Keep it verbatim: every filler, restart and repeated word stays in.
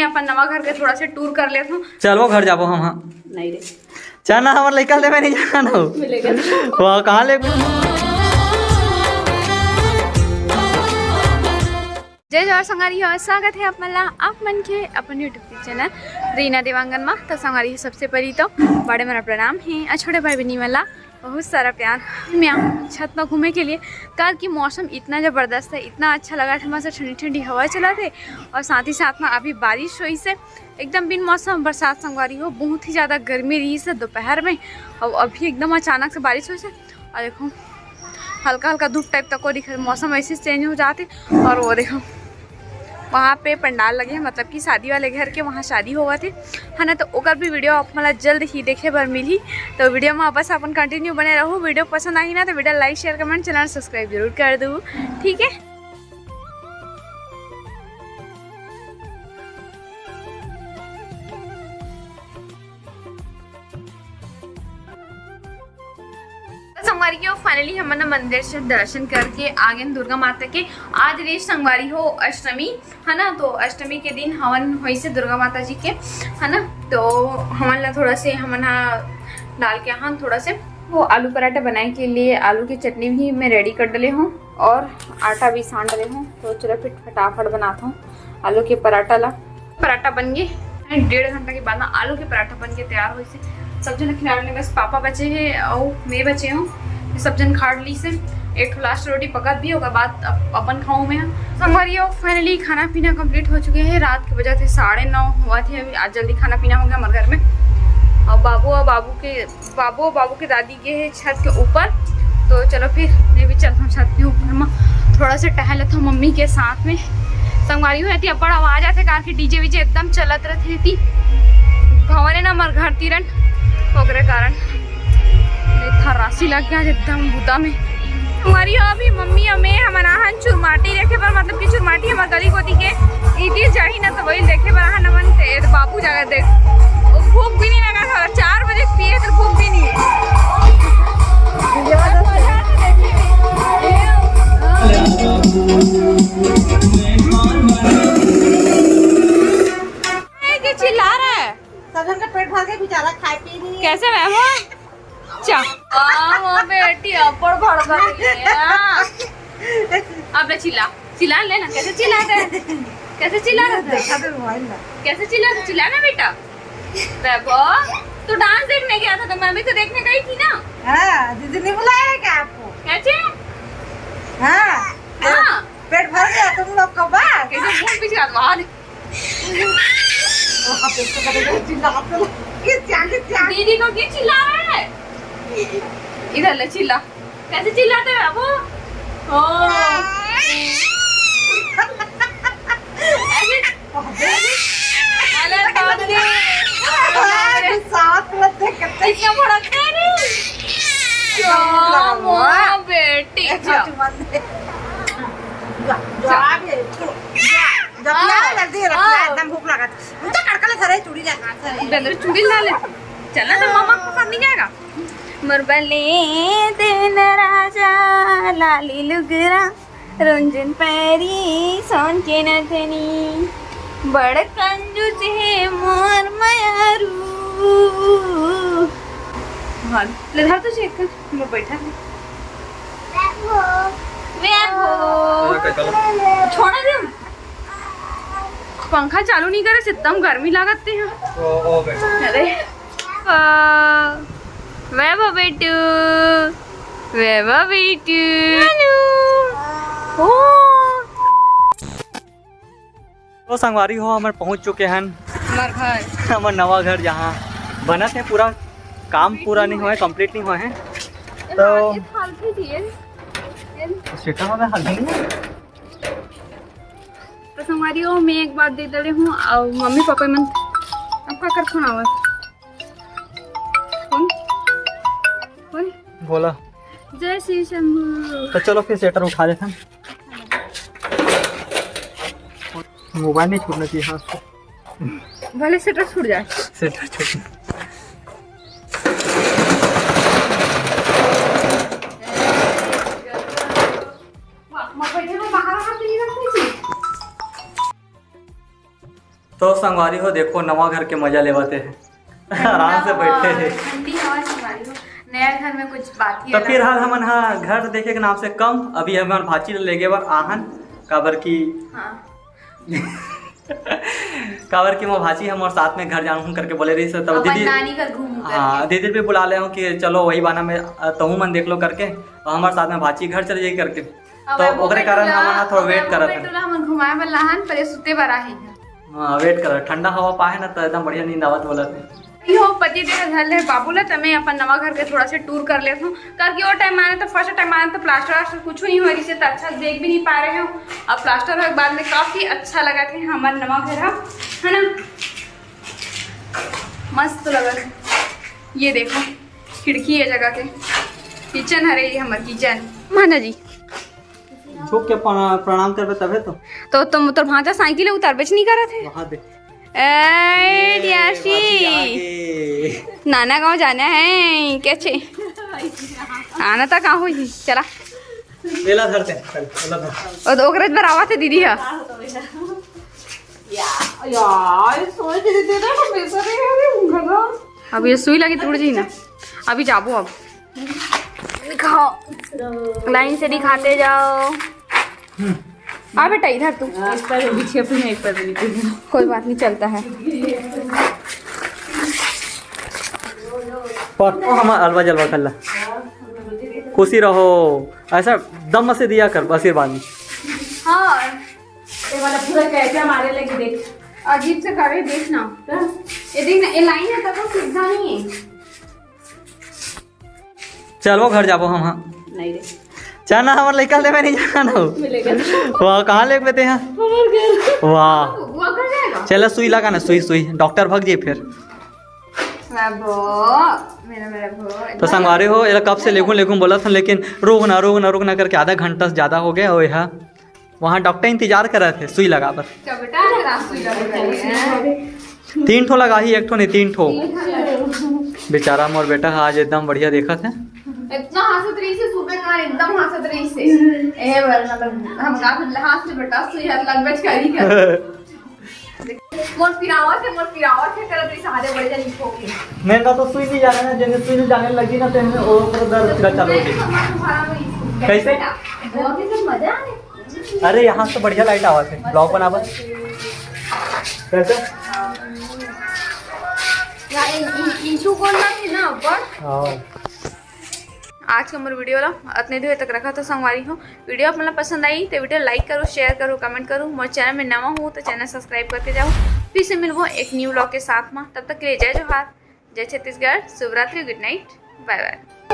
अपन नवा घर के थोड़ा से टूर कर लेथों। चल वो घर जाबो हम, हाँ। नहीं रे। चल ना, हमर लइका ल देबे नहीं जाना हो। मिलेगा। वो कहाँ ले? जय जोहार संगवारी हो, स्वागत है आप मन ला, आप मन के अपन YouTube चैनल रीना देवांगन मा। तो संगवारी हो, सबसे पहली तो बड़े मोर प्रणाम है, और छोटे भाई बहनी मन ला बहुत सारा प्यार। मैं आऊँ छत पर घूमे के लिए, काबर कि मौसम इतना ज़बरदस्त है, इतना अच्छा लगा था, मस्त ठंडी ठंडी हवा चलत हे, और साथ ही साथ में अभी बारिश होइस हे, एकदम बिन मौसम बरसात संगवारी हो। बहुत ही ज़्यादा गर्मी रहिस हे दोपहर में, और अभी एकदम अचानक से बारिश होइस हे, और देखो हल्का हल्का धूप type तक को दिखे, मौसम ऐसे change हो जाथे। और वो देखो वहाँ पे पंडाल लगे हे, मतलब कि शादी वाले घर के वहाँ शादी होवत हे, है ना। तो ओकर भी video आप मन ला जल्द ही देखे बर मिलही। तो video में बस अपन continue बने रहू। Video पसंद आही ना तो video like, share, comment, channel subscribe जरूर कर दू, ठीक है। तो संगवारी हो, finally हमन ह मंदिर से दर्शन करके आ गेन दुर्गा माता के। आज रे संगवारी हो अष्टमी, है ना, तो अष्टमी के दिन हवन होइस हे दुर्गा माता जी के, है ना। तो हमन ला थोड़ा से हमन ह डाल के हन थोड़ा से वो आलू पराठा बनाए के लिए आलू की चटनी भी मैं ready कर डले हूँ और आटा भी सान डले हूँ। तो चलो फिर फटाफट बनाता हूँ आलू के पराठा ला। पराठा बन गे। डेढ़ घंटा के बाद ना आलू के पराठा बन के तैयार होइस हे। सब जन खिलाड़ ले, बस पापा बचे हे अउ मैं बचे हूँ। सब जन खा लीस हे। एक ठो last रोटी पकत भी, ओकर बाद अप-, अपन खाऊँ मैं। संगवारी हो, finally खाना पीना complete हो चुके हे। रात के बजत हे साढ़े नौ होवत हे अभी। आज जल्दी खाना पीना हो गया हमारे घर में। और बाबू और बाबू के बाबू, बाबू के दादी गे हे छत के ऊपर। तो चलो फिर मैं भी चलता हूँ छत के ऊपर में, थोड़ा सा टहल लेता हूँ मम्मी के साथ में। संगवारी हो, एती अब्बड़ आवाज आथे, कार के DJ वीजे एकदम चलत रथे एती। भवन हे ना हमर घर तीरन, ओकरे कारण थर्रासी लग गया एकदम बुता में। संगवारी हो, अभी मम्मी अउ मैं हमन आहन चुरमाटी देखे बर, मतलब कि चुरमाटी हमर गली कोती के इति जाही ना, तो वही देखे बर आहन हमन। ते बाबू जाकर देख, वो भूख भी नहीं लगा था, चार बजे पिए तो भूख भी नहीं है। ये क्या चिल्ला रहा है? सब जन का पेट भर के बेचारा खाए पी नहीं है। कैसे मैम हो? चा। हाँ, वो बेटी अब्बड़ भड़का रही है। अब ले चिल्ला, चिल्ला ले ना, कैसे चिल्लाते हैं? कैसे चिल्ला रहा था? देखा तो मोबाइल ना। कैसे चिल्ला, चिल्ला ना बेटा। वैभव, तू dance देखने गया था तो मैं भी तो देखने गई थी ना। हाँ, दीदी ने बुलाया है क्या आपको? कैसे? हाँ। हाँ। पेट भर गया तुम लोग का बस? कैसे मुंह पीछे हाथ वहां दे। वहाँ पे तो पता नहीं चिल्लाते लोग। किस क्या, किस क्या? दीदी को क्यों चिल्ला रहा है? इधर ले चिल्ला। कैसे चिल्लाते हैं बाबू? ओ। ऐसे, ऐसे। अरे बाप रे। अरे साथ में देख कितने इतना भड़कता है रे। क्या क्या हुआ? माँ बेटी, एक जा। हाथ में दे। जा, जा, जा। आगे, जा। जा, जा, हाँ। जल्दी रख, हाँ। एकदम भूख लगा। उनका कड़कले सरे चूड़ी ले, हाँ, सरे। बेंदर चूड़ी ला ले। चल ना, तो मामा को साथ नहीं जाएगा। मोर बले दिन राजा लाली लुगरा, रुंझुन पैरी सोन के नथनी, बड़ कंजूस हे मोर मयारू। हाँ, ले धर तो चेक कर, मैं बैठा है। वे हो। छोड़ दे। पंखा चालू नहीं करे, एकदम गर्मी लागत ते हैं। ओ, ओ बेटा। अरे। आ, वैभव बेटू, वैभव बेटू। ओ। तो संगवारी हो, हमर पहुंच चुके हन हमार घर। हमर नवा घर, जहाँ बनत हे, पूरा काम पूरा नहीं हुआ है, complete नहीं हुआ है। तो ये फालतू चीज है। सेटा में हाल नहीं है। तो संगवारी हो, मैं एक बात दे दे रही हूँ, और मम्मी पापा मन अब का कर फोन आवा। कौन? कौन? बोला। जय श्री शंभू। तो चलो फिर सेटर उठा देते हैं। मोबाइल नहीं छूटना चाहिए, हाँ, उसको। भले सेटर छूट जाए। सेटर छूट। तो संगवारी हो, देखो, नवा घर के मजा लेवत हे। आराम से बैठे हे। ठंडी हवा संगवारी हो, नया घर में कुछ बात ही तो अलग। फिलहाल हमन हा घर देखे के नाम से कम, अभी हमन भाची ले गे बर आहन, काबर कि हाँ। काबर कि मोर भाची हमर साथ में घर जाहूं करके बोले रहिस, तब अपन दीदी, नानी घर घूमू हाँ, करके। दीदी भी बुला ले हूं कि चलो वही बहाना में, अ, तहू मन देख लो करके, और हमर साथ में भाची घर चले जाई करके। अब तो वो ओकरे कारण बेटुला, हमन हा थोड़ा अब wait वो करत हन। बेटुला हमन घुमाए बर लाहन, पर ये सुते बर आही घर। हाँ, wait कर, ठंडा हवा पाए ना, तो एकदम बढ़िया नींद आवत बोलत हे। यो पति देव घर ले बाबू ला, त मैं अपन नवा घर के थोड़ा से tour कर लेत हूँ, करके वो time आने तो, first time आने तो plaster वास्टर कुछ नहीं हुआ, जिसे तो अच्छा से देख भी नहीं पा रहे हो। अब plaster होए के बाद में काफी अच्छा लगा थे हमार नवा घर ह, है ना, मस्त लगा थे। ये देखो, खिड़की ये जगह के, kitchen हरे, ये हमार kitchen। माना जी, झुक के प्रणा-, प्रणाम करबे तभे तो। तो तुम, तोर भांचा साइकिल उतारबेच नहीं करत हे। वहाँ दे। ए, ए, डियासी। बाजी आगे। नाना गांव जाना है, कैसे? आना था कहाँ हुई? चला। एला धरते हैं, चल, एला धर। और ओकरे बर आवा थे दीदी हा। या, या, ये सोच के देते ना, तो बेचैन है, अरे, उनका ना। अब ये सुई लगी टूट जाई ना। अभी जाबो अब। दिखाओ, line से दिखाते जाओ। आ बेटा, इधर तू। एक पैर ऊपर छे, फिर एक पैर नीचे। कोई बात नहीं, चलता है। पर ओ हमार अलवा जलवा कल्ला। खुशी रहो, ऐसा दम से दिया कर आशीर्वाद। हाँ। ये वाला पूरा कैसे हमारे लगे देख। अजीब से करे, देख ना। हाँ। ये देख ना, ये line है, तब वो सीधा नहीं है। चल, वो घर जाबो हम, हाँ। नहीं रे। चल ना, हमार लइका लेवे नहीं जाना हो। मिलेगा। वाह, कहाँ लेके ते हैं? हमार घर। वाह। वो घर जाएगा? चल, सुई लगा ना, सुई, सुई। डॉक्टर भग जाई फिर। मेरा भो, मेरा, मेरा भो। तो संगवारी हो, एला कब से लेगू, लेगू बोलत हन, लेकिन रुक ना, रुक ना, रुक ना करके आधा घंटा से ज्यादा हो गया। और यहाँ वहाँ डॉक्टर इंतजार करत हे सुई लगा बर। क्या बेटा, अगर आप सुई लगा रहे हैं? तीन ठो लगा ही, एक ठो नहीं, तीन ठो। तीन ठो लगा। बेचारा मोर बेटा आज एकदम बढ़िया देखत हे। इतना हंसत रही से सुबह का, एकदम हंसत रही से। ए बार मतलब हम का हंस ले बेटा, सुई हाथ लग बच करी का। मोर पिरावत हे, मोर पिरावत हे, करत रही सहारे बड़े जन इसको के। मैं का तो सुई नहीं जाने ना, जैसे सुई नहीं जाने लगी ना, तो हमें और ऊपर दर्द का चालू हो गया। कैसे? बहुत ही मजा आने। अरे, यहाँ से बढ़िया light आवत हे, vlog बनावत। कैसे? या इन, इन, इंचू को ना है ना ऊपर। हाँ। आज के मोर video ला अतने देर तक रखा तो संगवारी हो। Video आप मन ला पसंद आई तो video like करो, share करो, comment करो। मोर channel में नवा हो तो channel subscribe करके जाओ। फिर से मिलबो एक new vlog के साथ में। तब तक के लिए जय जोहार, जय छत्तीसगढ़, शुभ रात्रि, good night, bye bye।